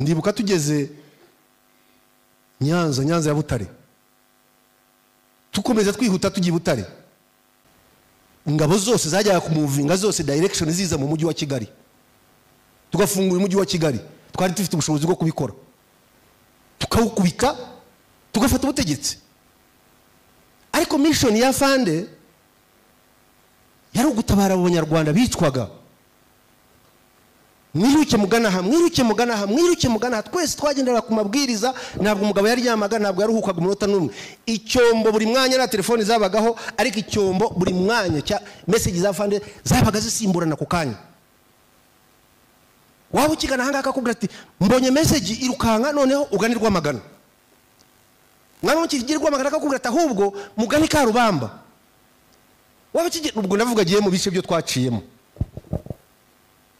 Ndibuka tugeze Nyanza, Nyanza ya Butare, tukomeza twihuta tugiye Butare, ingabo zose zajyaga kumuvinga zose direction ziza mu mujyi wa Kigali, tugafungura umujyi wa Kigali. Twari dufite ubushobozi bwo kubikora, tukawukubita tugafata ubutegetsi. Ariko mission ya Fande yari ugutabara abanyarwanda bicwaga. Mwiruke mugana aha, mwiruke mugana aha, mwiruke mugana aha. Twese twagenderaga ku mabwiriza, ntabwo umugabo yaryamaga, ntabwo yaruhukaga umunota n'umwe. Icyombo buri mwanya na telefoni zabagaho, ariko icyombo buri mwanya cya message za Fande zabaga zisimburana ku kanya. Waba ukigana ahangaha akakubwira ati mbonye message irukanka, noneho ugane Rwamagana. Mwana ukigira Rwamagana akakubwira ati ahubwo mugane Karubamba. Waba ukigira, ubwo ndavuga agiye mu bice byo twaciyemo.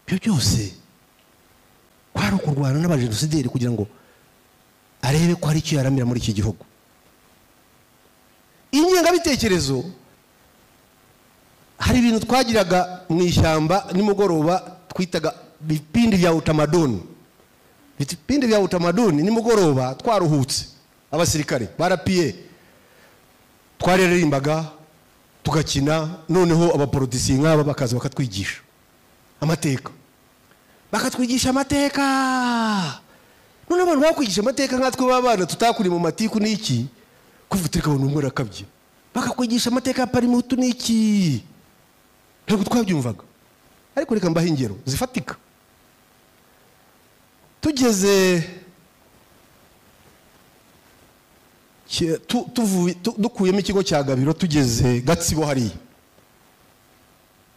Ibyo byose kwari ukurwana n'abajenosideri kugira ngo arebe ko hari icyo yaramira muri iki gihugu. Ingengabitekerezo, hari ibintu twagiraga mu ishyamba nimugoroba twitaga bipindi vya utamaduni. Bipindi vya utamaduni nimugoroba twaruhutse, abasirikare barapiye, twararirimbaga tugakina, noneho abapolitisi nk'aba bakaza bakatwigisha amateka, bakatwigisha amateka. None abantu bakwigisha amateka nkatwe b'abana tutakuri mu matiku n'iki, kuvuga uti reka abantu barakabye, bakakwigisha amateka ya Parimutu n'iki, ntabwo twabyumvaga. Ariko reka mbahe ingero zifatika. Tugeze dukuyemo ikigo cya Gabiro, tugeze Gatsibo hariya,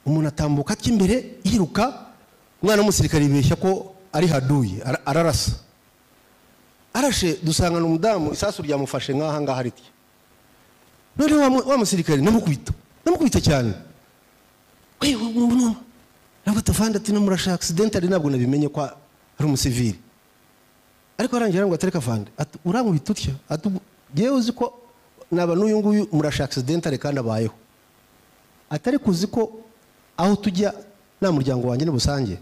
umuntu atambuka atya imbere yiruka, umwana w'umusirikare yibeshya ko ari haduyi, ararasa. Arashe dusangana umudamu isasu ryamufashe nk'aha ngaha riti. None wa musirikare namukubita, namukubita cyane. Wewe nabwo tafanda ati namurasha accidentally, ntabwo nabimenye ko ari umusivili. Ariko arangira ngo atereka afande, ati urankubita utya, ati yewe uzi ko naba n'uyu nguyu murasha accidentally kandi abayeho, atari kuzi ko aho tujya nta muryango wanjye n'ubusange.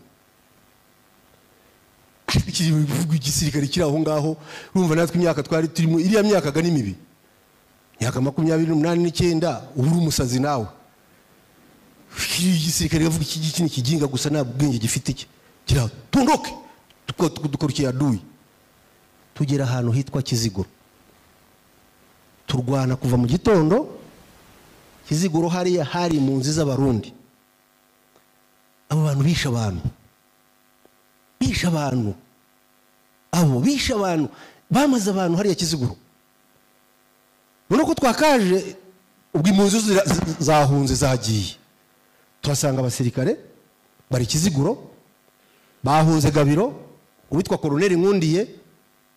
Igisirikare kiri aho ngaho, urumva natwe imyaka twari turimo, iriya myaka ga ni mibi, imyaka 28 n'icyenda, ubu uri umusazi nawe. Igisirikare bavuga iki ngiki ni ikiginga gusa, nta bwenge gifite iki, kira tundoke dukurikiye adui. Tugera ahantu hitwa Kiziguro, turwana kuva mu gitondo. Kiziguro hariya hari mu nzi z'Abarundi. Abo bantu bishe abantu, bishe abantu, abo bishe abantu, bamaze abantu hariya Kiziguro. None ko twakaje ubwo impunzi zahunze zagiye, tuhasanga abasirikare bari Kiziguro bahunze Gabiro. Uwitwa Colonel Nkundiye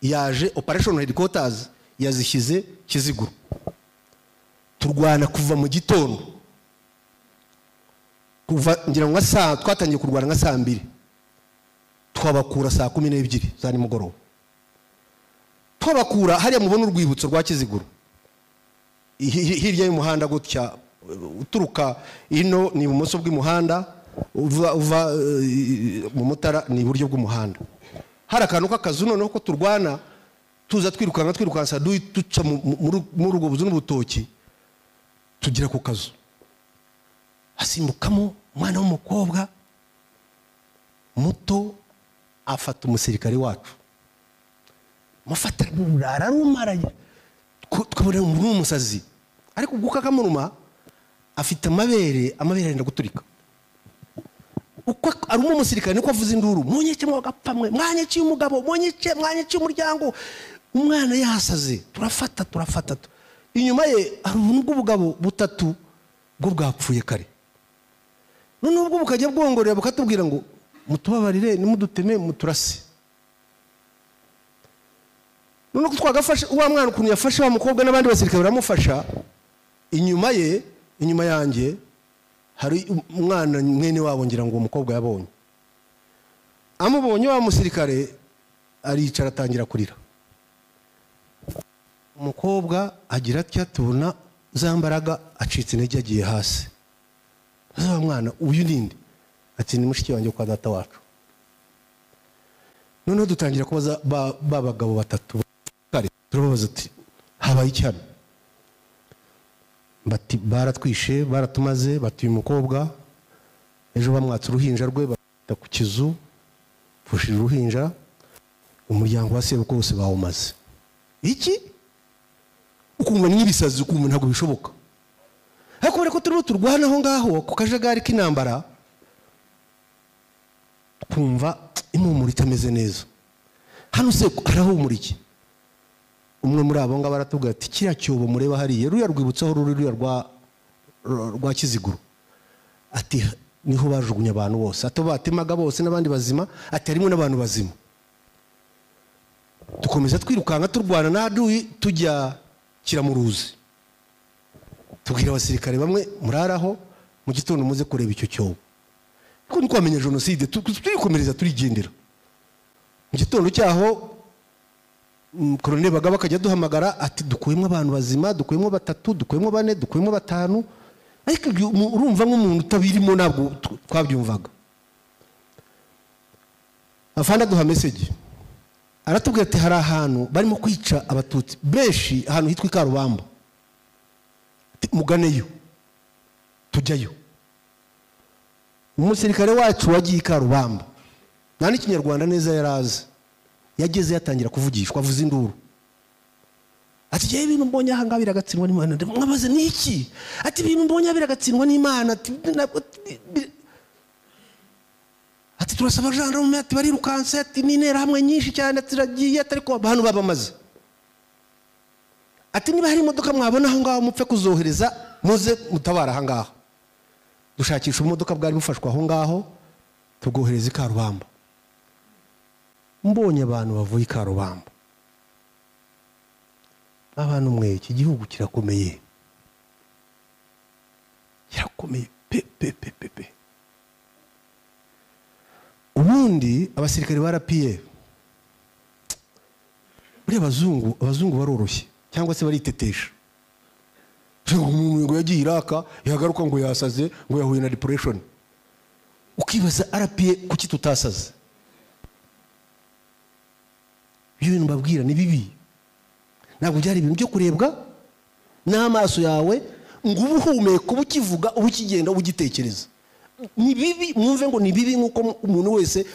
yaje operation headquarters yazishyize Kiziguro. Turwana kuva mu gitondo, kuva ngira ngo saa twatangiye kurwana nka saa 2, twabakura saa 12 za nimugoroba. Twabakura hariya mubona urwibutso rwa Kiziguro, hirya y'umuhanda gutya, uturuka ino ni ibumoso bw'umuhanda, uva mu Mutara ni iburyo bw'umuhanda. Hari akantu k'akazu noneho ko turwana tuza twirukanka twirukansa duca muri ubwo buzu n'ubutoki, tugera ku kazu, hasimbukamo umwana w'umukobwa muto, afata umusirikare wacu, mufata ararumara, tukabona ni umusazi. Ariko ubwo kakamuruma afite amabere, amabere arenda guturika. Uko aruma umusirikare niko avuza induru, munyece mwagapfa mwe, mwanyeciye umugabo, munyece, mwanyeciye umuryango. Umwana yasaze, turafata turafata. Inyuma ye hari ubuntu bw'ubugabo butatu bwo bwapfuye kare. None ubwo bukajya bwongorera bukatubwira ngo mutubabarire nimuduteme muturase. None ko twagafashe wa mwana ukuntu yafashe wa mukobwa n'abandi basirikare baramufasha, inyuma ye, inyuma yanjye hari umwana mwene wabo ngira ngo umukobwa yabonye. Amubonye wa musirikare aricara atangira kurira. Umukobwa agira atya, tubona zambaraga acitse intege agiye hasi. Wa mwana uyu ninde? Ati ni mushiki wanjye kwa data wacu. Noneho dutangira kubaza ba bagabo batatu kare, turababaza ati habaye iki hano? Bati baratwishe, baratumaze, batuye umukobwa ejo bamwatse uruhinja rwe bata ku kizu, pfushira uruhinja, umuryango wa sebukwe wose bawumaze. Iki ukumva n'ibisazi, ukumva ntabwo bishoboka. Ariko kubera ko turimo turwana aho ngaho ku kajagari k'intambara, twumva impumuro itameze neza. Hano se harahumura iki? Umwe muri abo ngabo aratubwira ati kiriya cyobo mureba hariya, ruriya rwibutso aho ruri, ruriya rwa Kiziguro, ati niho bajugunya abantu bose, ati batemaga bose n'abandi bazima, ati harimo n'abantu bazima. Dukomeza twirukanka turwana n'aduyi tujya Kiramuruzi, tubwira abasirikare bamwe muraraho mu gitondo muze kureba icyo cyobo. Kuko ntitwamenye jenoside, turikomereza turigendera. Mu gitondo cyaho Colonel Bagaba akajya duhamagara ati dukuyemo abantu bazima, dukuyemo batatu, dukuyemo bane, dukuyemo batanu. Ariko urumva nk'umuntu utabirimo ntabwo twabyumvaga. Afande aduha message aratubwira ati hari ahantu barimo kwica abatutsi benshi, ahantu hitwa Ikarubamba, muganeyo. Tujyayo. Umusirikare wacu wagiye Ikarubamba nta n'ikinyarwanda neza yarazi, yageze yatangira kuvugishwa, avuza induru ati yewe ibintu mbonye aha ngaha biragatsindwa n'Imana. Mwabaze ni iki? Ati ibintu mbonye biragatsindwa n'Imana. Ati turasaba gendarme, ati barirukanse, ati n'interahamwe nyinshi cyane, ati ragiye, ariko abantu babamaze. Ati niba hari imodoka mwabona aho ngaho mupfe kuzohereza muze mutabara aha ngaho. Dushakisha imodoka bwari bufashwa aho ngaho, tubwohereza Ikarubamba. Mbonye abantu bavuye Ikarubamba, abantu mwe iki gihugu kirakomeye, kirakomeye pe pe pe pe pe. Ubundi abasirikare ba RPA buriya abazungu baroroshye cyangwa se baritetesha. Umuntu ngo yagiye Iraka yagaruka ngo yasaze, ngo yahuye na depression. Ukibaza RPA kuki tutasaze? Ibyo bintu mbabwira ni bibi, ntabwo byari ibintu byo kurebwa n'amaso yawe ngo ube uhumeka, ube ukivuga, ube ukigenda, ube ugitekereza. Ni bibi, mwumve ngo ni bibi nk'uko umuntu wese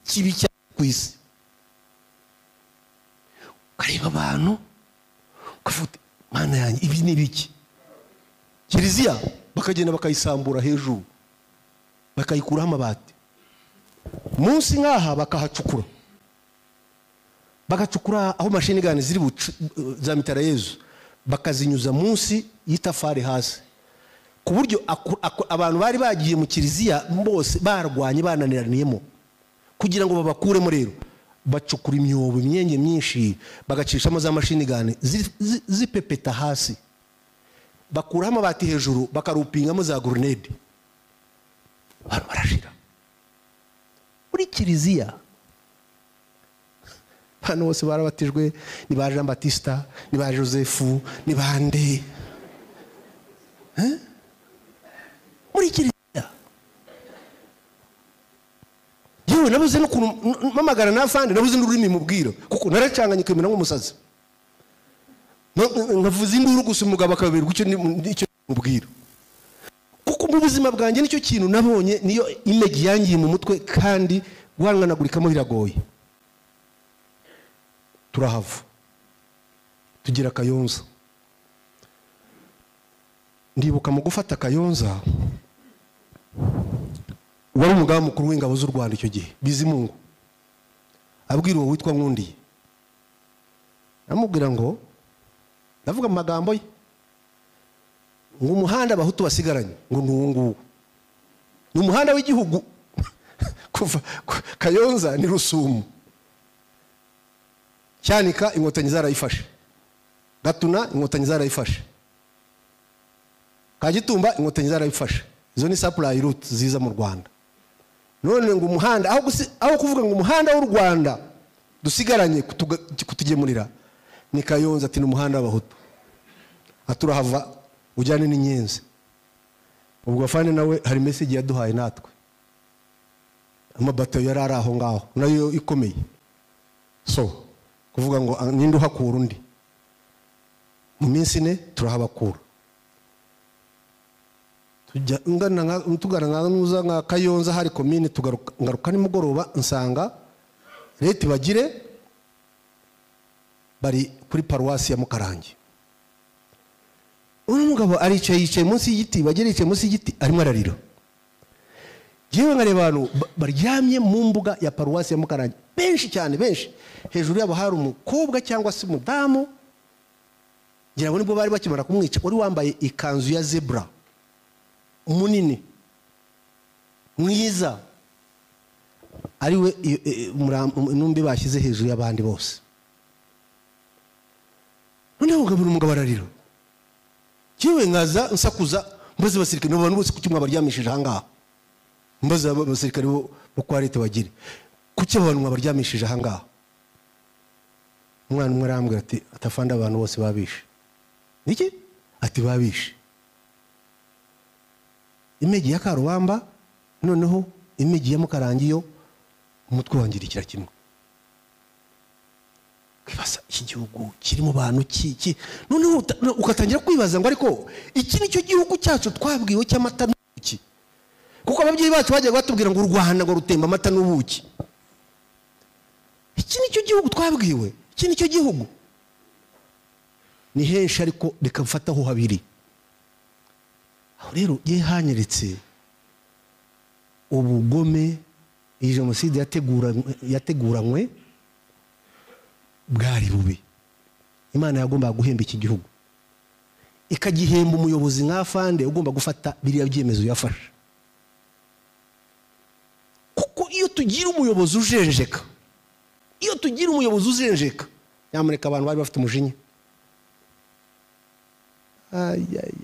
kibi ku isi. Ukareba abantu ukavuga Mana yanjye ibi ni biki? Kiliziya bakagenda bakayisambura hejuru, bakayikuraho amabati, munsi nk'aha bakahacukura, bagacukura aho mashini gani ziri za mitarayezu, bakazinyuza munsi y'itafari hasi, ku buryo abantu bari bagiye mu kiliziya bose barwanye bananiraniyemo kugira ngo babakuremo. Rero bacukura imyobo imyenge myinshi, bagacishamo za mashini gani zipepeta hasi, bakuraho amabati hejuru, bakarupingamo za grenade, abantu barashira. Muri kiliziya hano bose barabatijwe, ni ba Jean Baptista, ni ba Joseph, ni bande muri kiliziya. Yewe nabuze no kumamagara n'afande, nabuze n'ururimi mubwira, kuko naracanganye kwemera nk'umusazi, nkavuza induru gusa umugabo akaberwa icyo mubwira. Kuko mu buzima bwanjye nicyo kintu nabonye, niyo image yangiye mu mutwe, kandi guhanganagurikamo biragoye. Turahava tugira Kayonza. Ndibuka mu gufata Kayonza, wari umugaba mukuru w'ingabo z'u Rwanda icyo gihe, Bizimungu, abwira uwo witwa Nkundiye, amubwira ngo, ndavuga mu magambo ye, ngo umuhanda abahutu basigaranye ngo ni uwo nguwo, ni umuhanda w'igihugu kuva Kayonza ni Rusumo, Cyanika inkotanyi zarayifashe, Gatuna inkotanyi zarayifashe, Kagitumba inkotanyi zarayifashe. Izo ni supply route ziza mu Rwanda. None ngo umuhanda aho kuvuga ngo umuhanda w'u Rwanda dusigaranye kutugemurira ni Kayonza, ati ni umuhanda w'abahutu, aturahava ujyane n'inyenzi. Ubwo afande nawe hari message yaduhaye natwe, amabatayo yari ari aho ngaho nayo ikomeye. So kuvuga ngo ninde uhakura undi, mu minsi 4 turahabakura. Tujya tugana nka nka Kayonza hari komine, ngaruka nimugoroba nsanga leta bagire bari kuri paruwasi ya Mukarange. Uno mugabo aricaye, yicaye munsi y'igiti, bagire yicaye munsi y'igiti arimo ararira. Yewe nkareba abantu baryamye mu mbuga ya paruwasi ya Mukarange, benshi cyane, benshi. Hejuru yabo hari umukobwa cyangwa se umudamu, ngira ngo nibwo bari bakimara kumwica, wari wambaye ikanzu ya zebra, munini mwiza, ariwe intumbi bashyize hejuru y'abandi bose. Noneho ngabura umugabo ararira. Yewe nkaza nsakuza mbaze abasirikare, abantu bose kuki mwabaryamishije aha ngaha? Mbaze abasirikare bo kwa leta bagire, kuki abantu mwabaryamishije aha ngaha? Umwana umwe arambwira ati atafanda abantu bose babishe. Niki? Ati babishe. Imegi ya Karubamba, noneho imegi ya Mukarange yo umutwe wangirikira kimwe. Kwibaza iki gihugu kiri mu bantu ki, noneho ukatangira kwibaza ngo ariko iki nicyo gihugu cyacu twabwiwe cy'amata n'ubuki? Kuko ababyeyi bacu bajyaga batubwira ngo u Rwanda ngo rutemba amata n'ubuki. Iki nicyo gihugu twabwiwe, iki nicyo gihugu. Ni henshi ariko reka mfataho habiri. Aho rero ye hanyeretse ubugome iyi jenoside yateguranywe bwari bubi. Imana yagombaga guhemba iki gihugu, ikagihemba umuyobozi nka Afande ugomba gufata biriya byemezo yafashe. Kuko iyo tugira umuyobozi ujenjeka, iyo tugira umuyobozi uzenjeka, nyamuneka abantu bari bafite umujinya.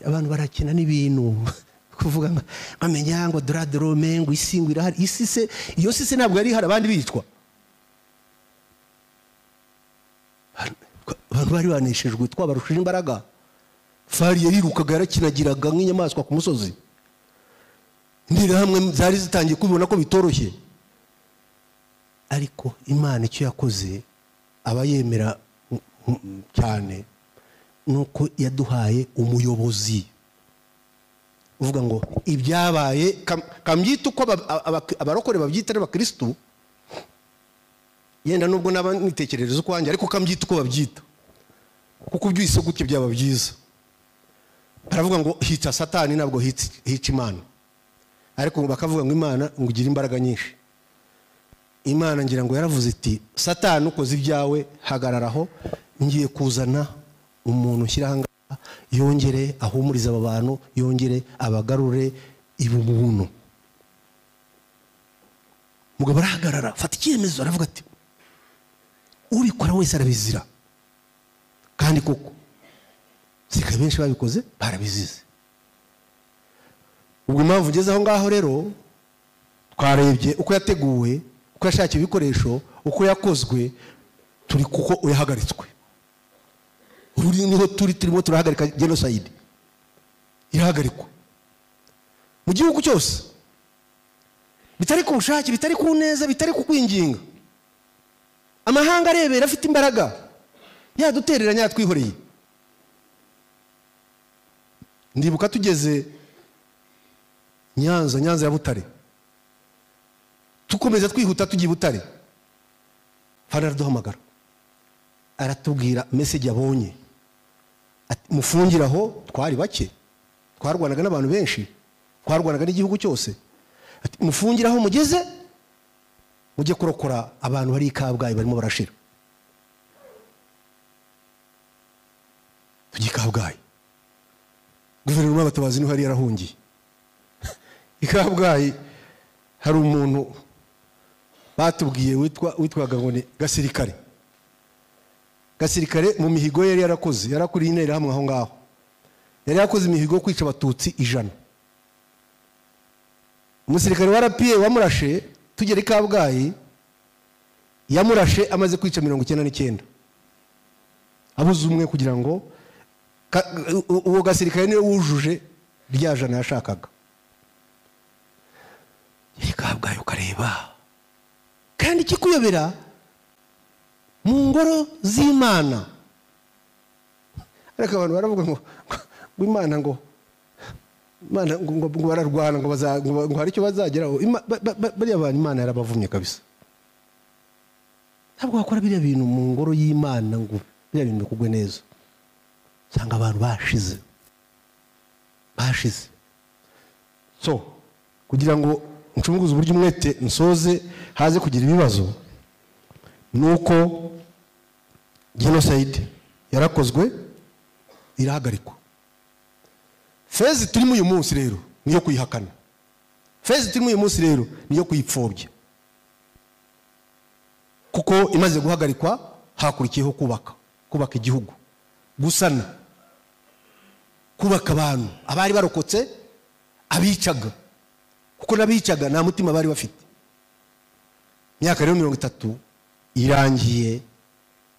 Abantu barakina n'ibintu kuvuga ngo bamenya ngo droit de l'homme, ngo isi ngo irahari. Isi se, iyo si se ntabwo yari ihari abandi bicwa. Abantu bari baneshejwe, twabarushije imbaraga. Fari yarirukaga, yarakinagiraga nk'inyamaswa ku musozi. Interahamwe zari zitangiye kubibona ko bitoroshye. Ariko Imana icyo yakoze abayemera cyane nuko yaduhaye umuyobozi uvuga ngo ibyabaye kambyita uko abarokore babyita n'abakristu, yenda nubwo naba nitekerereza uko wanjye, ariko kambyita uko babyita, kuko ubyise gutyo byaba byiza. Baravuga ngo hica Satani ntabwo hica Imana, ariko bakavuga ngo Imana ngo igira imbaraga nyinshi. Imana ngira ngo yaravuze iti Satani ukoze ibyawe hagararaho, ngiye kuzana umuntu ushyira aha ngaha yongere ahumurize aba bantu, yongere abagarure ibubuntu. Mugabo arahagarara, fata icyemezo, aravuga ati ubikora wese arabizira. Kandi koko sika benshi babikoze barabizize. Ubwo impamvu ngeze aho ngaho rero, twarebye uko yateguwe, uko yashakiye ibikoresho, uko yakozwe, turi kuko uyahagaritswe. Ubu niho turi, turimo turahagarika genocide. Irahagarikwa mu gihugu cyose, bitari ku bushake, bitari ku neza, bitari ku kwinginga. Amahanga arebera afite imbaraga yadutereranya, yatwihoreye. Ndibuka tugeze Nyanza, Nyanza ya Butare, tukomeza twihuta tugiye Butare, Fana araduhamagara aratubwira message yabonye, mufungiraho. Twari bake, twarwanaga n'abantu benshi, twarwanaga n'igihugu cyose. Ati mufungiraho mugeze mujye kurokora abantu bari i Kabgayi barimo barashira. Tujye i Kabgayi, guverinoma y'abatabazi niho yari yarahungiye. I Kabgayi hari umuntu batubwiye witwaga ngo ni Gasirikare. Gasirikare mu mihigo yari yarakoze, yarakuriye interahamwe aho ngaho, yari yarakoze imihigo yo kwica abatutsi 100. Umusirikare wa RPA wamurashe tugera i Kabgayi, yamurashe amaze kwica 99, abuze umwe kugira ngo uwo gasirikare niwe wujuje rya jana yashakaga. I Kabgayi ukareba, kandi ikikuyobera Mu ngoro z'Imana. Ariko abantu baravuga ngo Imana ngo Imana ngo bararwana ngo hari icyo bazageraho. Bariya bantu Imana yarabavumye kabisa. Ntabwo wakora biriya bintu mu ngoro y'Imana ngo biriya bintu bikugwe neza. Usanga abantu bashize. Bashize. So kugira ngo ncunguze uburyo umwete nsoze haze kugira ibibazo, nuko genocide yarakozwe irahagarikwa. Phase turimo uyu munsi rero niyo kuyihakana. Phase turimo uyu munsi rero niyo kuyipfobya. Kuko imaze guhagarikwa hakurikiyeho kubaka, kubaka igihugu, gusana, kubaka abantu abari barokotse abicaga, kuko nabicaga nta mutima bari bafite. Imyaka rero 30 irangiye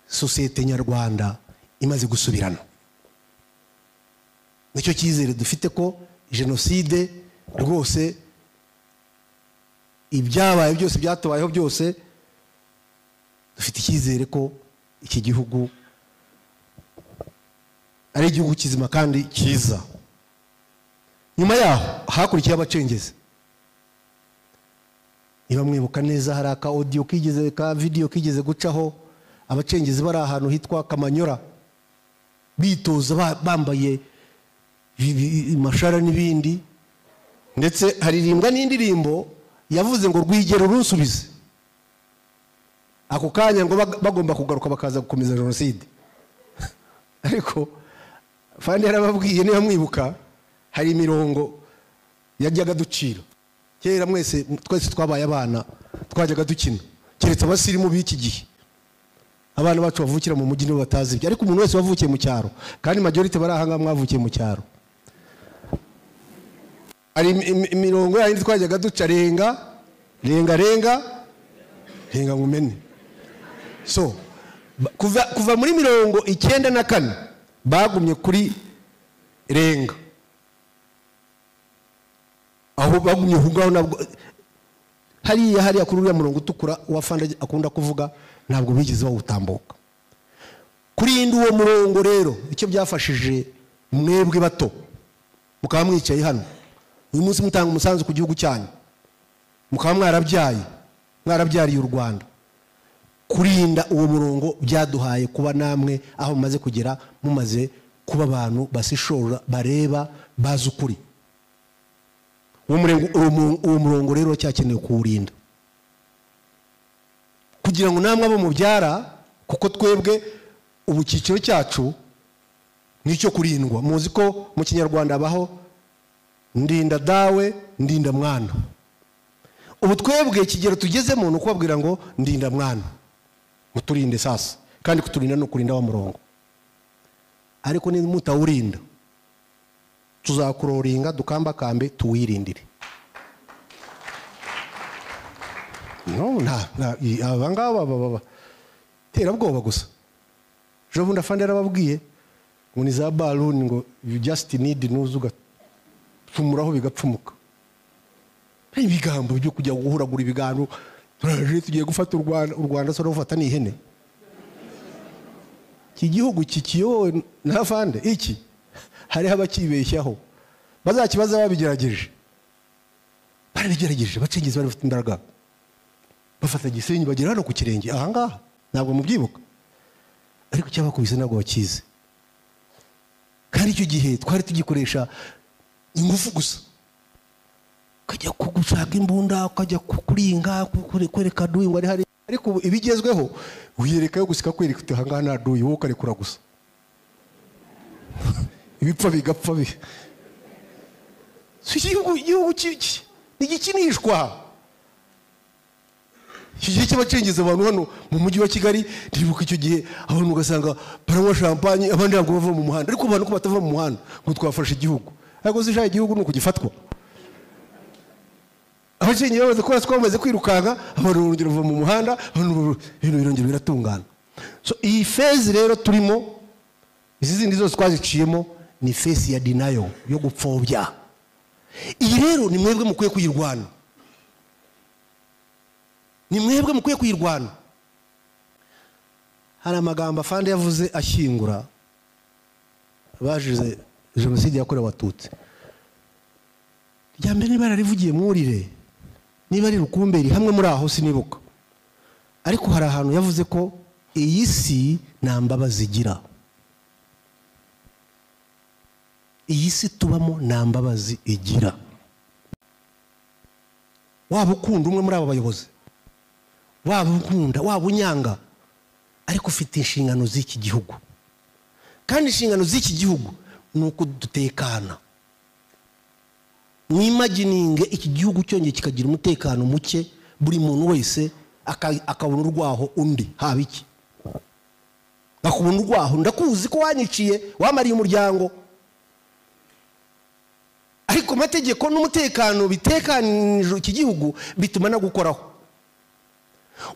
sosiyete nyarwanda imaze gusubirana. Nicyo cyizere dufite ko jenoside rwose ibyabaye byose byatubayeho byose, dufite icyizere ko iki gihugu ari igihugu kizima kandi cyiza. Nyuma yaho hakurikiye abacengezi. Niba mwibuka neza hari aka audio kigeze, ka video kigeze gucaho, abacengezi bari ahantu hitwa Kamanyora bitoza bambaye imashara n'ibindi, ndetse haririmbwa n'indirimbo yavuze ngo rwigero runsubize. Ako kanya ngo bagomba kugaruka bakaza gukomeza jenoside. Ariko fandi yarababwiye, niba mwibuka hari imirongo yajyaga ducira kera, mwese twese twabaye abana twajyaga dukina, keretse abasirimu b'iki gihe abana bacu bavukira mu mujyi nibo batazi ibyo, ariko umuntu wese wavukiye mu cyaro, kandi majority bari aha ngaha mwavukiye mu cyaro, hari imirongo yindi twajyaga duca, renga renga renga renga ngumene. So kuva muri 94 bagumye kuri renga, aho bagumye aho nabwo hariya hariya kuri uriya murongo utukura wafanda akunda kuvuga, ntabwo bigeze bawutambuka. Kurinda uwo murongo rero icyo byafashije mwebwe bato mukaba mwicaye hano uyu munsi mutanga umusanzu ku gihugu cyanyu, mukaba mwarabyaye mwarabyariye u Rwanda, kurinda uwo murongo byaduhaye kuba namwe aho mumaze kugera, mumaze kuba abantu basishora bareba bazi ukuri. Uwo murongo rero cyakeneye kuwurinda kugira ngo namwe abo mubyara, kuko twebwe ubu cyiciro cyacu nicyo kurindwa. Muzi ko mu Kinyarwanda baho ndinda dawe ndinda mwana. Ubu twebwe ikigero tugezemo ni ukubabwira ngo ndinda mwana, muturinde sasa, kandi kuturinda no kurinda wa murongo. Ariko ni mutawurinda tuzakuroringa dukamba kambe tuwirindire. No nta abangaba baba terabwoba gusa. Jo bundi afande yarababwiye ngo ni za balloon ngo you just need nuzuga pfumuraho bigapfumuka. Ibigambo byo kujya guhuragura ibiganiro, turaje tugiye gufata u Rwanda, u Rwanda so rufata ni ihene. Iki gihugu kikiyowe na afande iki hariho abakibeshyaho bazakibaza babigerageje, barabigerageje bacengezi bari bafite imbaraga, bafata Gisenyi bagera hano ku kirenge aha ngaha, ntabwo mubyibuka, ariko cyabakubise ntabwo bakize. Kandi icyo gihe twari tugikoresha ingufu gusa, ukajya gushaka imbunda, ukajya kuringa, kwereka duyi ngo ari hari, ariko ibigezweho uyerekayo gusika kwereka uti aha ngaha nta duyi, wowe ukarekura gusa ibipfa bigapfa bi. Igihugu ntigikinishwa. Iki gihe cy'abacengezi abantu hano mu mujyi wa Kigali, ndibuka icyo gihe abantu ugasanga baranywa champagne, abandi ntabwo bava mu muhanda, ariko abantu ko batava mu muhanda ngo twafashe igihugu. Ariko se igihugu ni ukugifatwa. Abacengezi bamaze kubona ko bamaze kwirukanka, abantu barongera bava mu muhanda, abantu ibintu birongera biratungana. So iyi phase rero turimo, izi zindi zose twaziciyemo, ni phase ya denial, yo gupfobya. Iyi rero ni mwebwe mukwiye kuyirwana. Ni mwebwe mukwiye kuyirwana. Hari amagambo afande yavuze ashyingura abazize jenoside yakorewe Abatutsi. Rya mbere niba yararivugiye mwurire, niba ari Rukumberi, hamwe muri aho sinibuka, ariko hari ahantu yavuze ko iyi si nta mbabazi igira. Iyi si tubamo nta mbabazi igira. Waba ukunda umwe muri aba bayobozi, waba ukunda, waba unyanga, ariko ufite inshingano z'iki gihugu. Kandi inshingano z'iki gihugu ni uko dutekana. Mwimagininge iki gihugu cyongeye kikagira umutekano muke, buri muntu wese akabona urwaho undi, haba iki akabona urwaho. Ndakuzi ko wanyiciye, wamariye umuryango, ariko amategeko n'umutekano bitekanije iki gihugu bituma nagukoraho.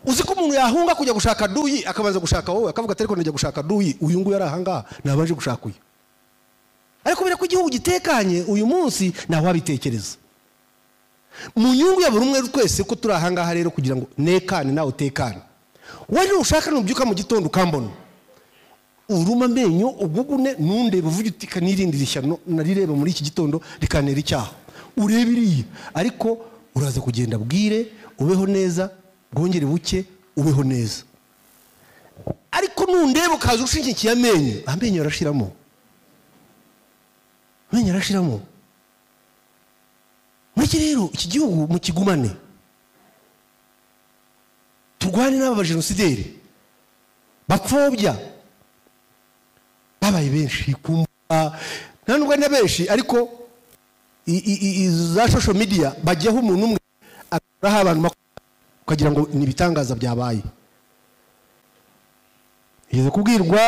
Uzi ko umuntu yahunga kujya gushaka duyi, akabanza gushaka wowe, akavuga ati ariko ndajya gushaka duyi, uyu nguyu ari ahangaha, nabanje gushaka uyu. Ariko kubera ko igihugu gitekanye uyu munsi ntawe wabitekereza. Mu nyungu ya buri umwe twese ko turi ahangaha rero, kugira ngo nekane nawe utekane. Wowe nushaka nubyuka mu gitondo ukambona, uruma amenyo ugugune, nundebe uvuge uti kanirindira ishyano narireba muri iki gitondo rikanera icyaha, urebe iriya, ariko uraza kugenda bwire ubeho neza, bwongere buke ubeho neza. Ariko nundebe ukaza ushingikiye amenyo, amenyo arashiramo, amenyo arashiramo. Muri iki rero iki gihugu mukigumane, turwane n'aba bajenosideri bapfobya babaye benshi kumva, nta nubwo ari na benshi, ariko za social media bajyaho umuntu umwe akuraho abantu ukagira ngo ni ibitangaza byabaye. Igeze kubwirwa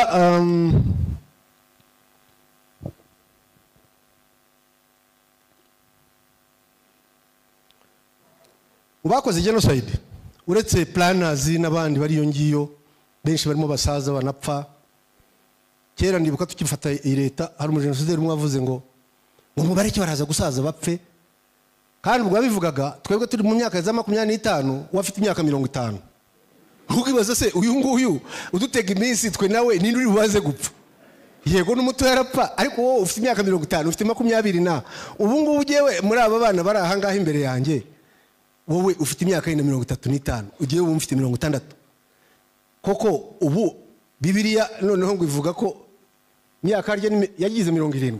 bakoze genocide, uretse planners n'abandi bari iyo ngiyo benshi barimo basaza banapfa. Kera ndibuka tukifata iyi leta, hari umujenosideri umwe wavuze ngo mubareke baraza gusaza bapfe. Kandi ubwo babivugaga twebwe turi mu myaka ya 25, uwafite imyaka 50. Ntukibaze se uyu nguyu udutega iminsi twe nawe ninde uri bubaze gupfa? Yego n'umuto yarapfa, ariko wowe ufite imyaka 50, ufite 20 na ubu ngubu ugewe muri aba bana bari aha ngaha imbere yanjye, wowe ufite imyaka 35, ugiye ubu ufite 60. Koko ubu Bibiliya noneho ngo ivuga ko imyaka yagize 70.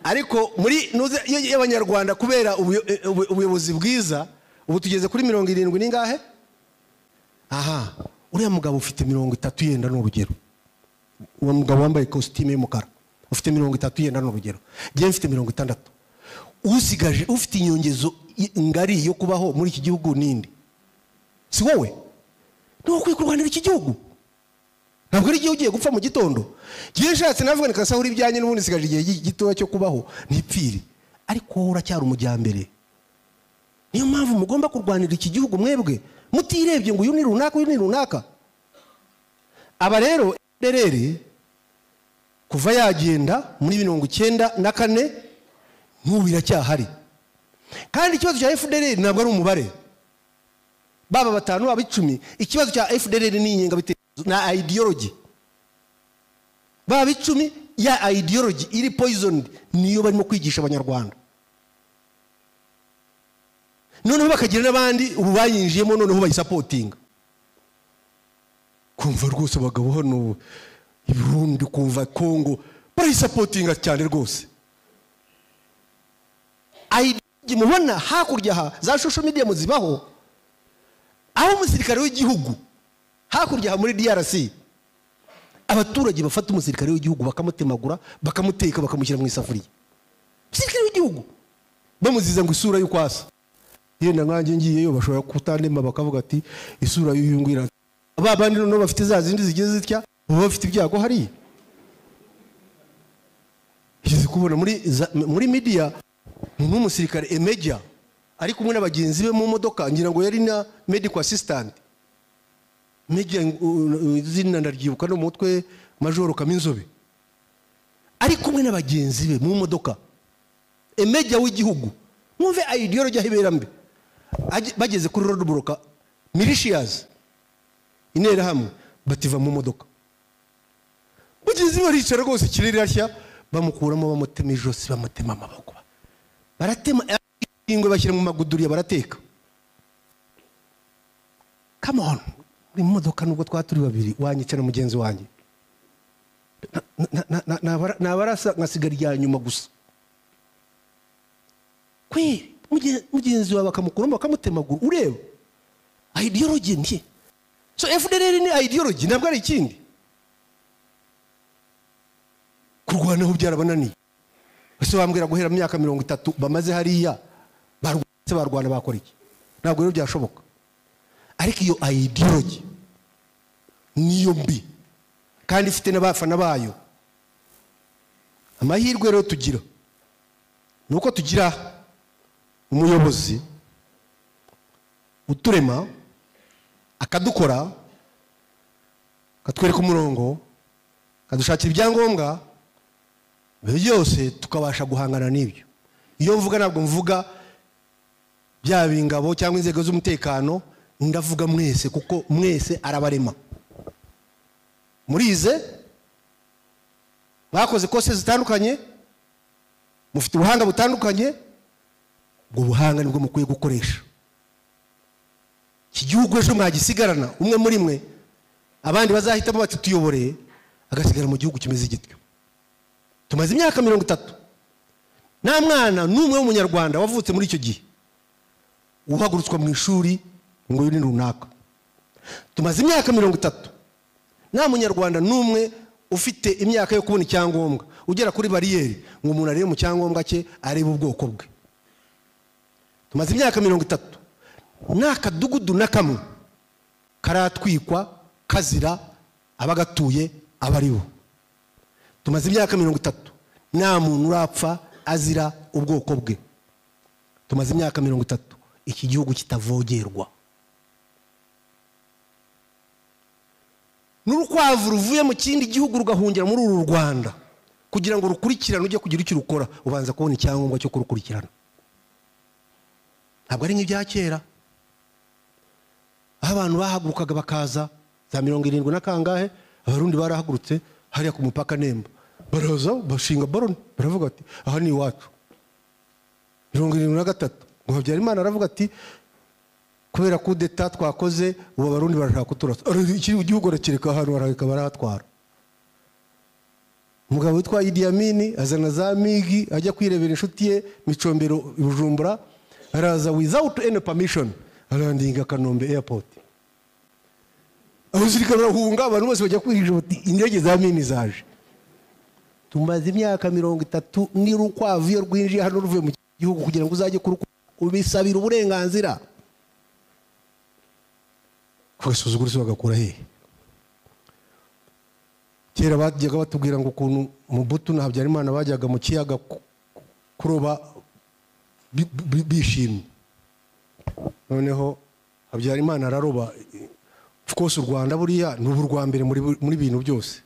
Ariko muri y'Abanyarwanda kubera ubuyobozi bwiza ubu tugeze kuri 70 ningahe? Aha, uriya mugabo ufite 30 yenda n'urugero. Uwo mugabo wambaye costume y'umukara ufite 30 yenda n'urugero. Ngiye mfite 60. Usigaje ufite inyongezo ngari yo kubaho muri iki gihugu ninde? Si wowe? Ni ukwiye kurwanira iki gihugu. Ntabwo ari igihe ugiye gupfa mu gitondo. Giye nshatse navuga nikasahura ibyanjye n'ubundi sigaje igihe gitoya cyo kubaho ntipfire. Ariko wowe uracyari umujyambere. Niyo mpamvu mugomba kurwanira iki gihugu mwebwe mutirebye ngo uyu ni runaka uyu ni runaka. Aba rero FDLR kuva yagenda muri 94 n'ubu iracyahari. Kandi ikibazo cya FDLR ntabwo ari umubare, baba 5 baba 10. Ikibazo cya FDLR ni ingengabitekerezo na ideology. Baba 10 ya ideology iri poisoned niyo barimo kwigisha Abanyarwanda. Noneho bakagira n'abandi ubu bayinjiyemo, noneho bayisupportinga. Kumva rwose abagabo hano i Burundi, kumva Kongo barayisupportinga cyane rwose. Ideology mubona hakurya ha za social media muzibaho, aho umusirikare w'igihugu hakurya ha muri DRC abaturage bafata umusirikare w'igihugu bakamutemagura, bakamuteka, bakamushyira mu isafuriya. Umusirikare w'igihugu bamuziza ngo isura y'ukwasa. Yenda nkanjye ngiyeyo bashobora kutandema bakavuga ati isura y'uyu ngwira. Aba bandi no bafite za zindi zigeze zitya, baba bafite ibyago hariya. Igeze kubona muri media n'umusirikare emeja ari kumwe n'abagenzi be mu modoka, ngira ngo yari na medical assistant. Meja izina ndaryibuka no mutwe, Majoro Kaminzobe. Ari kumwe n'abagenzi be mu modoka. Emeja w'igihugu. Mwumve ideology ahibera mbi. Bageze kuri roadblock militias Interahamwe bativa mu modoka, mugenzi we aricara rwose, ikirere irashya, bamukuramo, bamutema ijosi, bamutema amaboko, baratema ingwe, bashyira mu maguduriya, barateka. Come on, muri modoka nubwo twaba turi babiri, wanyica na mugenzi wanjye, nabarasa nkasigara irya nyuma gusa. Kweri mugenzi wawe bakamukuramo, bakamutemagura, ureba ideology nti. So FDLR ni ideology, ntabwo ari ikindi. Kurwanaho byarabananiye. Ese wambwira guhera mu myaka 30 bamaze hariya barwatse, barwana bakora iki? Ntabwo rero byashoboka. Ariko iyo ideology niyo mbi kandi ifite n'abafana bayo. Amahirwe rero tugira nuko tugira umuyobozi uturema, akadukora, akatwereka umurongo, akadushakira ibyangombwa byose, tukabasha guhangana n'ibyo. Iyo mvuga ntabwo mvuga byaba ingabo cyangwa inzego z'umutekano, ndavuga mwese, kuko mwese arabarema. Murize, mwakoze kose zitandukanye, mufite ubuhanga butandukanye, ubwo buhanga nibwo mukwiye gukoresha. Iki gihugu ejo mwagisigarana umwe muri mwe, abandi bazahitamo bati tuyobore, agasigara mu gihugu kimeze gityo. Tumaze imyaka 30 nta mwana n'umwe w'umunyarwanda wavutse muri icyo gihe uhagurutswa mu ishuri ngo uyu ni runaka. Tumaze imyaka 30 nta munyarwanda n'umwe ufite imyaka yo kubona icyangombwa ugera kuri bariyeri ngo umuntu arebe mu cyangombwa cye, arebe ubwoko bwe. Tumaze imyaka 30 nta kadugudu na kamwe karatwikwa kazira abagatuye abaribo. Tumaze imyaka 30 nta muntu urapfa azira ubwoko bwe. Tumaze imyaka 30 iki gihugu kitavogerwa. N'urukwavu ruvuye mu kindi gihugu rugahungira muri uru Rwanda kugira ngo rukurikirane, ujye kugira icyo rukora ubanza kubona icyangombwa cyo kurukurikirana. Ntabwo ari nk'ibya kera aho abantu bahagurukaga bakaza za 70 na kangahe, abarundi barahagurutse hariya ku mupaka Nemba, baraza bashinga baroni, baravuga ati aha ni iwacu. 73 ngo Habyarimana aravuga ati kubera coup d'etat twakoze ubu abarundi barashaka kuturasa, iki gihugu rakireka hano, barareka barahatwara. Umugabo witwa Idi Amin azana za migi ajya kwirebera inshuti ye Micombero i Bujumbura, araza without any permission arandinga Kanombe airport. Abasirikare barahunga, abantu bose bajya kwihisha bati indege za mini zaje. Tumaze imyaka 30 n'urukwavu iyo rwinjiye hano ruvuye mu gihugu kugira ngo uzajye ubisabira uburenganzira. Kugasuzugura se bagakura hehe? Kera bajyaga batubwira ngo ukuntu Mobutu na Habyarimana bajyaga mu kiyaga kuroba bishimye. Noneho Habyarimana araroba. Of course u Rwanda buriya ni urwa mbere muri bintu byose.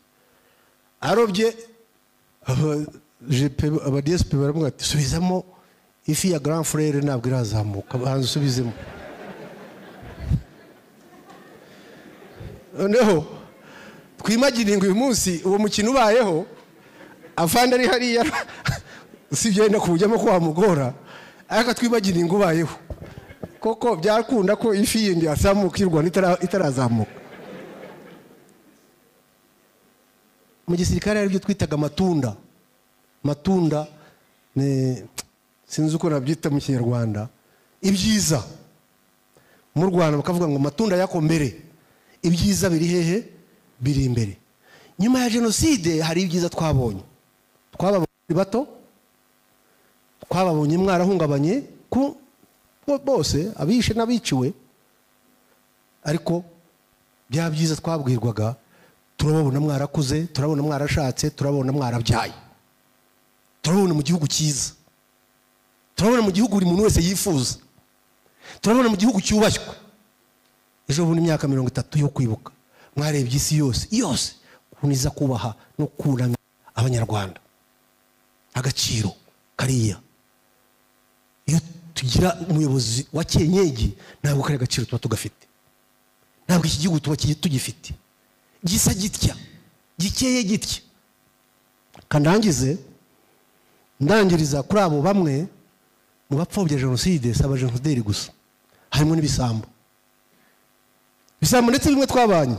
Arobye aba DSP baravuga ati subizamo ifi ya grand frère ntabwo irazamuka, banza usubizemo. Noneho twimagine ngo uyu munsi uwo mukino ubayeho, afande ari hariya sibyo yenda kuwujyamo ko wamugora, ariko twimagine ngo ubayeho koko byakunda ko ifi yindi yazamuka y'u Rwanda itarazamuka. Mu gisirikare hari ibyo twitaga amatunda. Matunda ni sinzi uko nabyita mu Kinyarwanda, ibyiza. Mu Rwanda bakavuga ngo matunda yako mbere, ibyiza biri hehe? Biri imbere. Nyuma ya jenoside hari ibyiza twabonye. Twababonye bato, twababonye mwarahungabanye ku bose abishe n'abiciwe, ariko bya byiza twabwirwaga turababona mwarakuze, turabona mwarashatse, turabona mwarabyaye, turabona mu gihugu cyiza, turabona mu gihugu buri muntu wese yifuza, turabona mu gihugu cyubashywe. Ejo bundi imyaka 30 yo kwibuka mwarebye isi yose yose kuniza kubaha no kunamira Abanyarwanda, agaciro kariya. Iyo tugira umuyobozi wa cyenyegi ntabwo kari agaciro tuba tugafite. Ntabwo iki gihugu tuba tugifite gisa gitya, gikeye gitya. Kandangize ndangiriza kuri abo bamwe mu bapfobya jenoside, si abajenosideri gusa, harimo n'ibisambo. Ibisambo ndetse bimwe twabanye,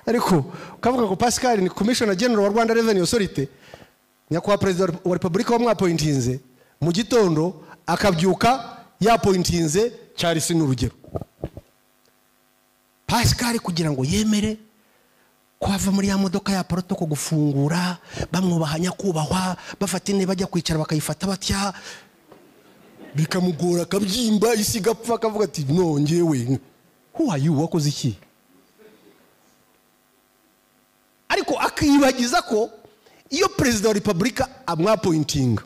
ariko ukavuga ngo Pascal ni Commissioner General wa Rwanda Revenue Authority, nyakubahwa Perezida wa Repubulika wamwapointinze mu gitondo akabyuka yapointinze Charles n'urugero. Pascal kugira ngo yemere ko ava muri ya modoka ya protocol gufungura, bamwubaha nyakubahwa, bafata intebe bajya kwicara bakayifata batya, bikamugora akabyimba isi igapfa, akavuga ati no ngewe who are you, wakoze iki? Ariko akibagiza ko iyo Perezida wa Repubulika amwapointinga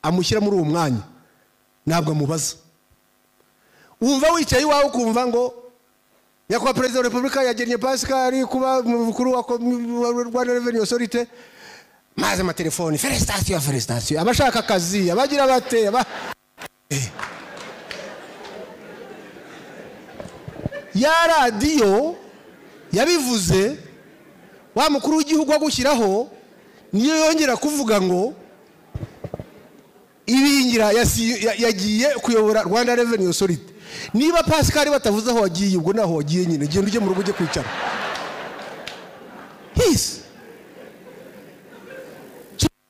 amushyira muri uwo mwanya ntabwo amubaza. Wumva wicaye iwawe ukumva ngo nyakubahwa Perezida wa Repubulika yagennye Pascal kuba mukuru wa Rwanda Revenue Authority, maze amatelefoni felicitation felicitation, abashaka akazi abagira bate ya radiyo yabivuze, wa mukuru w'igihugu agushyiraho niyo yongera kuvuga ngo Ibingira yagiye kuyobora Rwanda Revenue Authority. Niba Pascal batavuze aho wagiye, ubwo naho wagiye nyine, genda ujye mu rugo ujye kwicara. His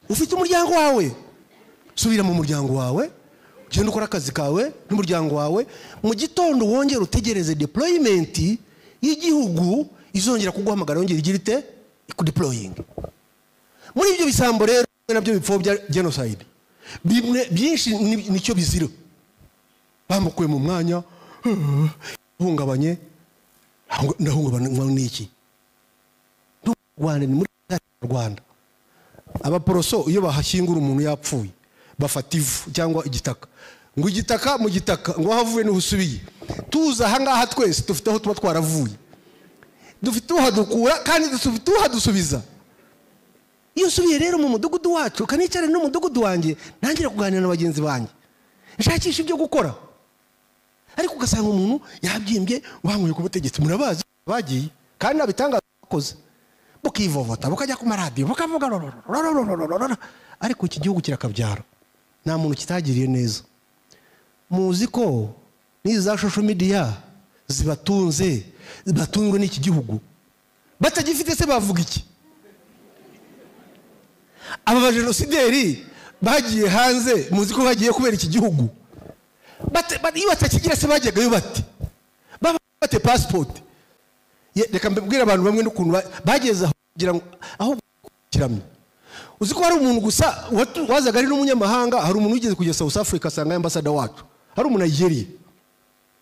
ufite umuryango wawe, subira mu muryango wawe, ugende ukora akazi kawe n'umuryango wawe, mu gitondo wongere utegereze deployment y'igihugu izongera kuguhamagara yongera igira ite ikudeploying. Muri ibyo bisambo rero nabyo bipfobya genocide bimwe byinshi nicyo bizira. Bamukuye mu mwanya hungabanye, ndahungabana n'iki? Rwanda ni muri Rwanda. Abaporoso iyo bahashyingura umuntu yapfuye bafata ivu cyangwa igitaka, ngo igitaka mu gitaka ngo havuye n'usubiye. Tuza ahangaha twese dufite aho tuba twaravuye, dufite uhadukura kandi dufite uhadusubiza. Iyo usubiye rero mu mudugudu wacu kanicare n'umudugudu wanjye ntangira kuganira na bagenzi banjye nshakisha ibyo gukora. Ariko ugasanga umuntu yabyimbye wankuye ku butegetsi, murabazi bagiye kandi abitangaza bakoze, bukivovota bukajya ku maradiyo bukavuga, ariko iki gihugu kirakabyara nta muntu kitagiriye neza. Muzi ko n'izi za social media zibatunze, batunzwe n'iki gihugu, batagifite se bavuga iki? Aba bajenosideri bagiye hanze muzi ko bagiye kubera iki gihugu, iyo batakigira se bajyagayo bate? Baba bate passport? Reka mbibwire abantu bamwe n'ukuntu bageze aho kugira ngo aho kiramye. Uzi ko hari umuntu gusa wazaga ari n'umunyamahanga, hari umuntu wigeze kujya South Africa asanga ambassador wacu, hari umuntu Nigeria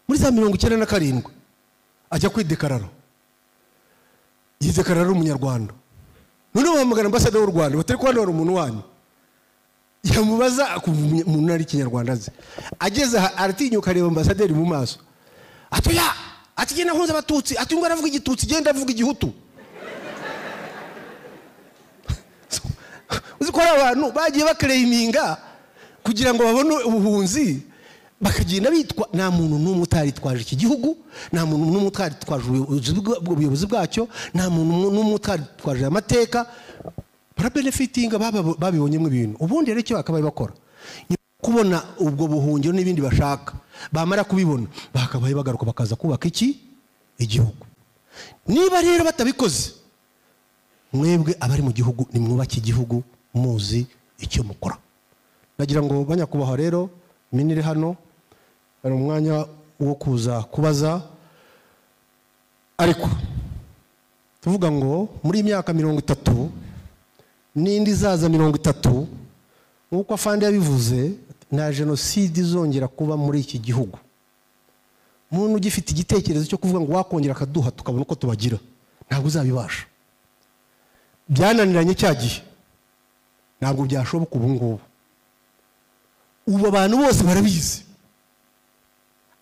muri za 97 ajya kwidekarara, yidekarara ari umunyarwanda. None bahamagara ambassador w'u Rwanda batari kwandura umuntu wanyu, yamubaza akumva umuntu ari Kinyarwanda azi, ageze aratinyuka areba ambassador mu maso, atoya ati genda nkunze abatutsi, ati ngo aravuga igitutsi genda avuga igihutu. Uzi ko abantu bagiye baklayiminga kugira ngo babone ubuhunzi, bakagenda bitwa. Nta muntu n'umwe utaritwaje iki gihugu, nta muntu n'umwe utaritwaje ubuyobozi bwacyo, nta muntu n'umwe utaritwaje amateka. Barabenefitinga babibonyemo ibintu. Ubundi rero icyo bakabaye bakora, kubona ubwo buhungiro n'ibindi bashaka, bamara kubibona bakabaye bagaruka bakaza kubaka iki igihugu. Niba rero batabikoze, mwebwe abari mu gihugu nimwubake igihugu muzi icyo mukora. Nagira ngo banyakubahwa rero minire hano hari umwanya wo kuza kubaza, ariko tuvuga ngo muri imyaka 30 n'indi zaza 30 nkuko afande yabivuze, nta jenoside izongera kuba muri iki gihugu. Umuntu ugifite igitekerezo cyo kuvuga ngo wakongera akaduha tukabona uko tubagira, ntabwo uzabibasha. Byananiranye cya gihe, ntabwo byashoboka ubu ngubu. Ubu abantu bose barabizi,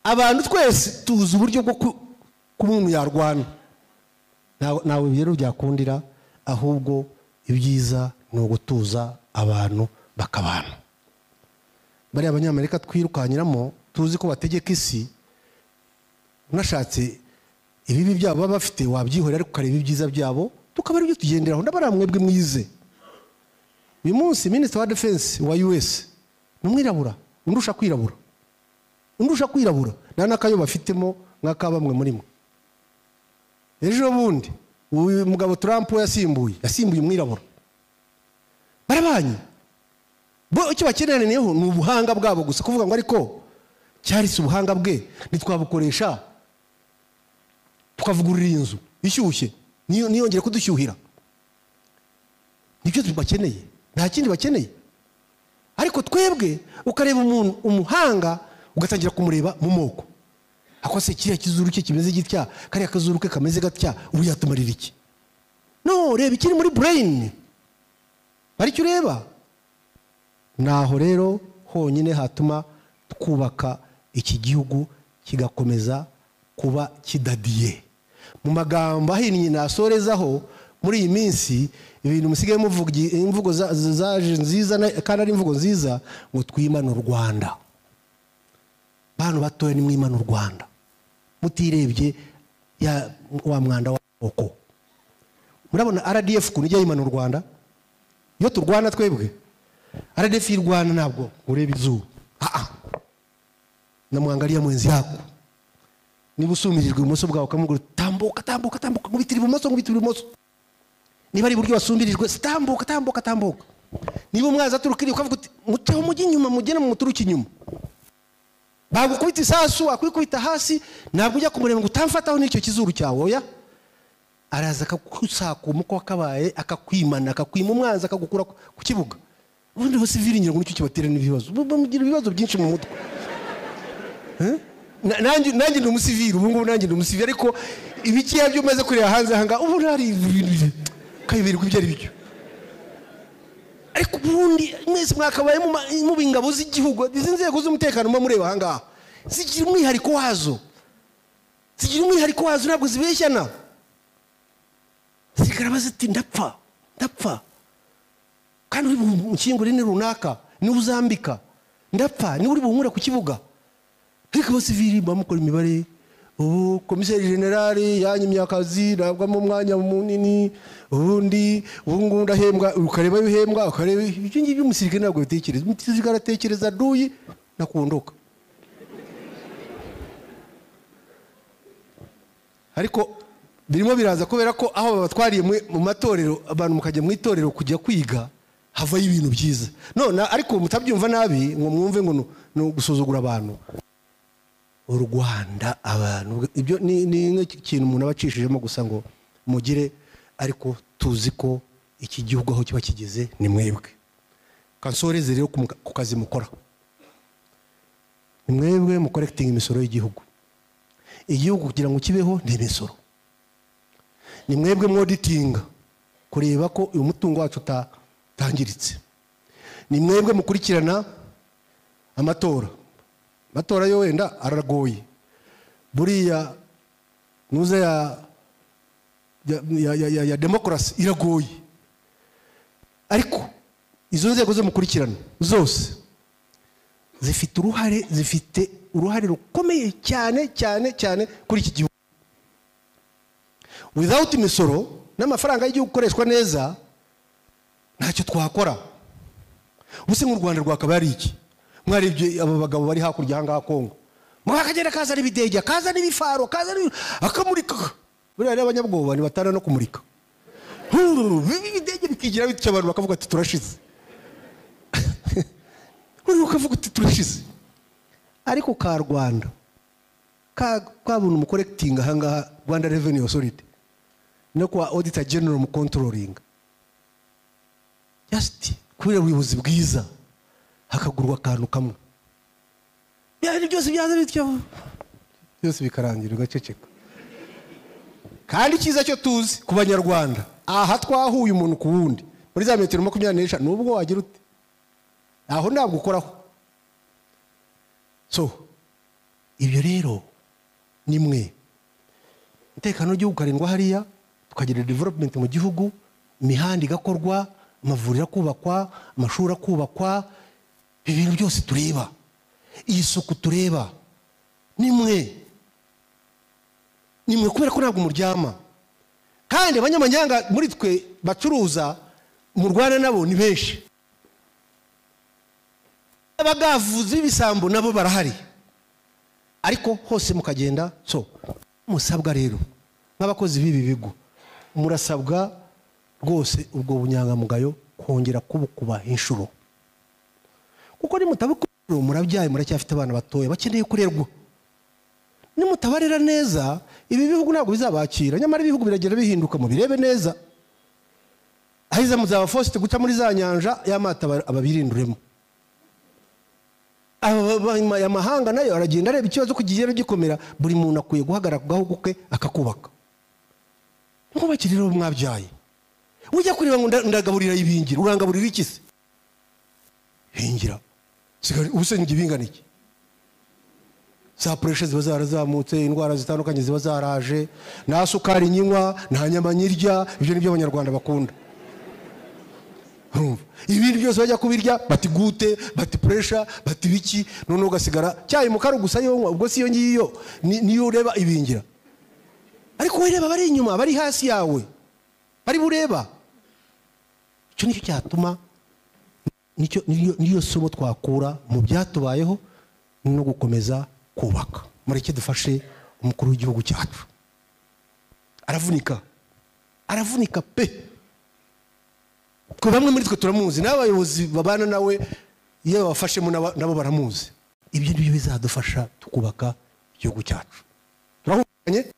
abantu twese tuzi uburyo bwo kumuntu yarwana, ntawe rero byakundira. Ahubwo ibyiza ni ugutuza abantu bakabana. Bariya abanyamerika twirukanyiramo tuzi ko bategeka isi, unashatse Ibibi byabo baba bafite wabyihorera, ariko ukareba ibyiza byabo tukaba aribyo tugenderaho. Ndabara mwebwe mwize. Uyu munsi Minister wa Defense wa US ni umwirabura, undusha kwirabura. Undusha kwirabura. Nta nakayo bafitemo nk'aka bamwe muri mwe. Ejo bundi uyu mugabo Trump yasimbuye umwirabura. Barabanye. Bo icyo bakeneyeho ni ubuhanga bwabo gusa, kuvuga ngo ariko cyari ubuhanga bwe nitwabukoresha tukavugurura inzu ishyushye niyongere kudushyuhira. Nibyo bakeneye, nta kindi bakeneye. Ariko twebwe ukareba umuntu umuhanga ugatangira kumureba mu moko. Ako se kiriya kizuru cye kimeze gitya, kariya kazuru ke kameze gatya, ubu yatumarira iki? No, reba ikiri muri brain. Bari cyo ureba. Naho rero honyine hatuma twubaka iki gihugu kigakomeza kuba kidadiye. Mu magambo ahinnye nasorezaho, muri iyi minsi ibintu musigaye muvuga imvugo zaje nziza kandi ari imvugo nziza, ngo twimane u Rwanda. Bantu batoya ni mwimane u Rwanda. Mutirebye ya wa mwanda wa oko. Murabona RDF kuntu ijya yimana u Rwanda? Iyo turwana twebwe RDF y'u Rwanda ntabwo ureba izuba. Namwangalia mwenzi yako. Niba usumirijwe ibumoso bwawe ukamubwira tambuka tambuka tambuka, nkubitira ibumoso nkubitira ibumoso. Niba ari iburyo wasumbirijwe, tambuka tambuka tambuka. Niba umwaza aturukiriye ukavuga uti muteho mujye inyuma, mugene mu muturuki inyuma. Bagukubita isasu akwikubita hasi, ntabwo ujya kumureba ngo utamfataho n'icyo kizuru cyawe, oya. Araza akakusakuma uko wakabaye, akakwimana, akakwima umwanzi, akagukura ku kibuga. Ubundi bose viringira ngo nicyo kibatera n'ibibazo. Bamugira ibibazo byinshi mu mutwe. Nanjye ndi umusivili, ubu ngubu nanjye ndi umusivili, ariko ibikiya byo umaze kureba hanze aha ngaha ubu ntari kayoberwa ibyo ari byo. Ariko ubundi mwese mwakabaye mu ingabo z'igihugu, izi nzego z'umutekano muba mureba aha ngaha zigira umwihariko wazo. Zigira umwihariko wazo, ntabwo zibeshyana. Zikara ziti ndapfa, ndapfa. Kandi uri bukingure ni runaka, ni uzambika. Ndapfa, ni uri bunkura ku kibuga. Ariko abasivili bamukora imibare, ubu komiseri generali yanyimye akazi, ntabwo umwanya munini, ubundi ubu ngubu ndahembwa, ukareba uhembwa, ukareba ibyo ngibyo umusirikare ntabwo bitekereza. Umusirikare aratekereza duyi nakundoka. Ariko birimo biraza kubera ko aho babatwariye mu matorero, abantu mukajya mu itorero kujya kwiga, havayo ibintu byiza. None ariko mutabyumva nabi ngo mwumve ngo no gusuzugura abantu. U Rwanda abantu ibyo ni ikintu umuntu abacishijemo gusa ngo mugire, ariko tuzi ko iki gihugu aho kiba kigeze ni mwebwe. Kansoreze rero ku kazi mukora. Ni mwebwe mu collecting imisoro y'igihugu. Igihugu kugira ngo kibeho ni imisoro. Ni mwebwe mwoditinga kureba ko uyu mutungo wacu utangiritse. Ni mwebwe mukurikirana amatora. Amatora yo wenda aragoye. Buriya nuze ya demokrasi iragoye. Ariko izo nzego zo mukurikirana zose zifite uruhare rukomeye cyane cyane cyane kuri iki gihugu. Without imisoro n'amafaranga y'igihugu gukoreshwa neza ntacyo twakora. Ubuse nk'u Rwanda rwakaba ari iki? Mwaribye aba bagabo bari hakurya aha ngaha Kongo. Mwakagenda kaza n'ibidege, kaza n'ibifaro, kaza akamurika. Buriya rero abanyabwoba ni batana no kumurika. Ibidege bikigira bityo abantu bakavuga ati turashize. Uri ukavuga ati turashize. Ariko ka Rwanda kabona umucollecting aha ngaha Rwanda Revenue Authority no kwa Auditor General mu controlling. Just kubera ubuyobozi bwiza hakagurwa akantu kamwe. Byari byose byaza bityo byose bikarangira ugaceceka. Kandi cyiza cyo tuzi ku banyarwanda, aha twahuye umuntu ku wundi muri za metero 25 nubwo wagira ute aho ntabwo ukoraho. So ibyo rero ni mwe umutekano w'igihugu ukarindwa hariya, tukagira development mu gihugu, imihanda igakorwa, amavuriro akubakwa, amashuri akubakwa, ibintu byose tureba, iyi suku tureba ni mwe. Nimwe kubera ko ntabwo muryama. Kandi abanyamanyanga muri twe bacuruza mu Rwanda nabo ni benshi. Abagavuzi b'ibisambo nabo barahari. Ariko hose mukagenda so musabwa rero nk'abakozi b'ibi bigo murasabwa rwose ubwo bunyangamugayo kongera kubukuba inshuro. Kuko nimutabukora murabyaye muracyafite abana batoya bakeneye kurerwa. Nimutabarera neza ibi bihugu ntabwo bizabakira. Nyamara ibihugu biragera bihinduka, mubirebe neza. Ahiza muzaba forced guca muri za nyanja y'amata ababirinduremo. Aya mahanga nayo aragenda areba ikibazo ko kigera gikomera, buri muntu akwiye guhagarara ku gahugu ke akakubaka. Mwubakire rero mwabyaye. Ujya kureba ngo ndagaburira ibingira, urangaburira iki se? Hingira. Ubuse njye bingana iki? Za pressure ziba zarazamutse, indwara zitandukanye ziba zaraje, nta sukari nyinywa, nta nyama nyirya, ibyo nibyo abanyarwanda bakunda. Ibindi byose bajya kubirya bati gute, bati pressure, bati biki, none ugasigara cyayi mukaru gusa yonywa, ubwo si yo ngiyo niyo ureba ibingira. Ariko wereba bari inyuma, bari hasi yawe, bari bureba. Icyo nicyo cyatuma, nicyo niyo somo twakura mu byatubayeho no gukomeza kubaka. Mureke dufashe umukuru w'igihugu cyacu. Aravunika. Aravunika pe. Ko bamwe muri twe turamuzi, n'abayobozi babana nawe iyo babafashemo nabo baramuzi. Ibyo nibyo bizadufasha tukubaka igihugu cyacu. Turahunganye.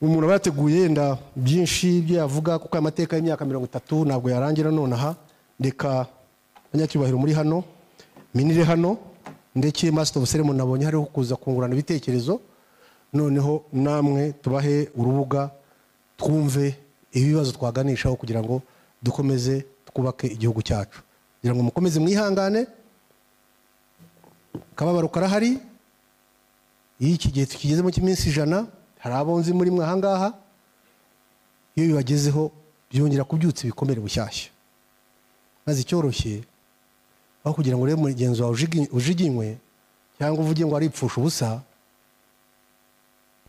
Umuntu abateguye yenda byinshi ibyo yavuga kuko amateka y'imyaka 30 ntabwo yarangira nonaha. Reka abanyacyubahiro muri hano, minire hano, ndetse Master of Ceremony nabonye hariho kuza kungurana ibitekerezo, noneho namwe tubahe urubuga twumve ibibazo twaganishaho kugira ngo dukomeze twubake igihugu cyacu. Kugira ngo mukomeze mwihangane, kababaro karahari. Iyo iki gihe tukigezemo cy'iminsi 100, hari abonzi muri mwe ahangaha, iyo bibagezeho byongera kubyutsa ibikomere bushyashya. Maze icyoroshye aho kugira ngo urebe mugenzi wawe ujiginywe cyangwa uvuge ngo aripfusha ubusa,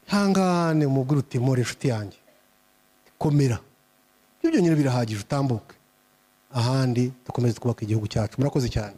hangane umubwire uti mpore inshuti yanjye, komera. Ibyo byonyine birahagije, utambuke ahandi dukomeze twubake igihugu cyacu. Murakoze cyane.